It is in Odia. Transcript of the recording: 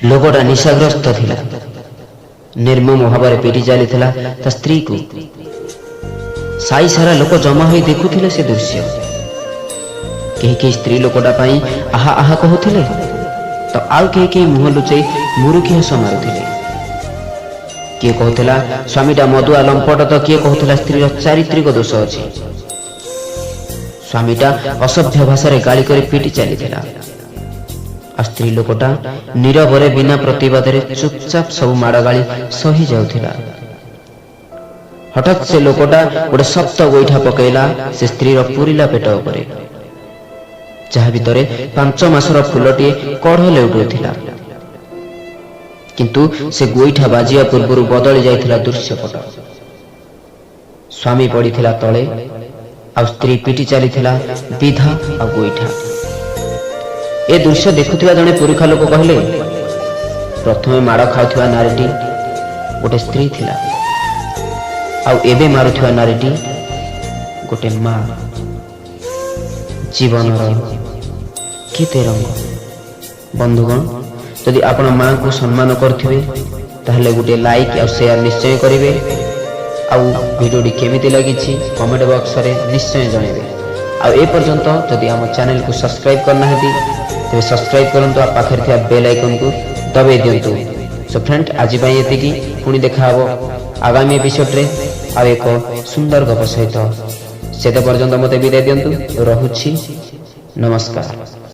ଲୋକଟା ନିଶାଗ୍ରସ୍ତ ଥିଲା। ନିର୍ମମ ଭାବରେ ପିଟି ଚାଲିଥିଲା ତା ସ୍ତ୍ରୀକୁ। ସାଇ ସାରା ଲୋକ ଜମା ହୋଇ ଦେଖୁଥିଲେ ସେ ଦୃଶ୍ୟ। କେହି କେହି ସ୍ତ୍ରୀ ଲୋକଟା ପାଇଁ ଆହା ଆହା କହୁଥିଲେ ତ ଆଉ କେହି କେହି ମୁହଁ ଲୁଚେଇ ମୁରୁକି ହସ ମାରୁଥିଲେ। କିଏ କହୁଥିଲା ସ୍ୱାମୀଟା ମଦୁଆ ଲମ୍ପଟ ତ କିଏ କହୁଥିଲା ସ୍ତ୍ରୀର ଚାରିତ୍ରିକ ଦୋଷ ଅଛି। ସ୍ୱାମୀଟା ଅସଭ୍ୟ ଭାଷାରେ ଗାଳି କରି ପିଟି ଚାଲିଥିଲା, ଆଉ ସ୍ତ୍ରୀ ଲୋକଟା ନୀରବରେ ବିନା ପ୍ରତିବାଦରେ ଚୁପଚାପ ସବୁ ମାଡ଼ ଗାଳି ସହି ଯାଉଥିଲା। ହଠାତ୍ ସେ ଲୋକଟା ଗୋଟେ ଶକ୍ତ ଗୋଇଠା ପକେଇଲା ସେ ସ୍ତ୍ରୀର ପୁରିଲା ପେଟ ଉପରେ, ଯାହା ଭିତରେ 5 ମାସର ଫୁଲଟିଏ କଢ଼ ଲେଉଟୁଥିଲା। କିନ୍ତୁ ସେ ଗୋଇଠା ବାଜିବା ପୂର୍ବରୁ ବଦଳି ଯାଇଥିଲା ଦୃଶ୍ୟପଟ। ସ୍ୱାମୀ ପଡ଼ିଥିଲା ତଳେ, ଆଉ ସ୍ତ୍ରୀ ପିଟି ଚାଲିଥିଲା ବିଧା ଆଉ ଗୋଇଠା। ଏ ଦୃଶ୍ୟ ଦେଖୁଥିବା ଜଣେ ପୁରୁଖା ଲୋକ କହିଲେ, ପ୍ରଥମେ ମାଡ଼ ଖାଉଥିବା ନାରୀଟି ଗୋଟେ ସ୍ତ୍ରୀ ଥିଲା, ଆଉ ଏବେ ମାରୁଥିବା ନାରୀଟି ଗୋଟେ ମା। ଜୀବନର କେତେ ରଙ୍ଗ! ବନ୍ଧୁଗଣ, ଯଦି ଆପଣ ମାଙ୍କୁ ସମ୍ମାନ କରୁଥିବେ, ତାହେଲେ ଗୋଟିଏ ଲାଇକ୍ ଆଉ ସେୟାର ନିଶ୍ଚୟ କରିବେ, ଆଉ ଭିଡ଼ିଓଟି କେମିତି ଲାଗିଛି କମେଣ୍ଟ ବକ୍ସରେ ନିଶ୍ଚୟ ଜଣାଇବେ। ଆଉ ଏ ପର୍ଯ୍ୟନ୍ତ ଯଦି ଆମ ଚ୍ୟାନେଲକୁ ସବସ୍କ୍ରାଇବ୍ କରିନାହାନ୍ତି, ତେବେ ସବସ୍କ୍ରାଇବ୍ କରନ୍ତୁ ଆଉ ପାଖରେ ଥିବା ବେଲ୍ ଆଇକନ୍କୁ ଦବାଇ ଦିଅନ୍ତୁ। ସୋ ଫ୍ରେଣ୍ଡ, ଆଜି ପାଇଁ ଏତିକି। ପୁଣି ଦେଖାହେବ ଆଗାମୀ ଏପିସୋଡ଼ରେ ଆଉ ଏକ ସୁନ୍ଦର ଗପ ସହିତ। ସେତେ ପର୍ଯ୍ୟନ୍ତ ମୋତେ ବିଦାୟ ଦିଅନ୍ତୁ। ରହୁଛି, ନମସ୍କାର।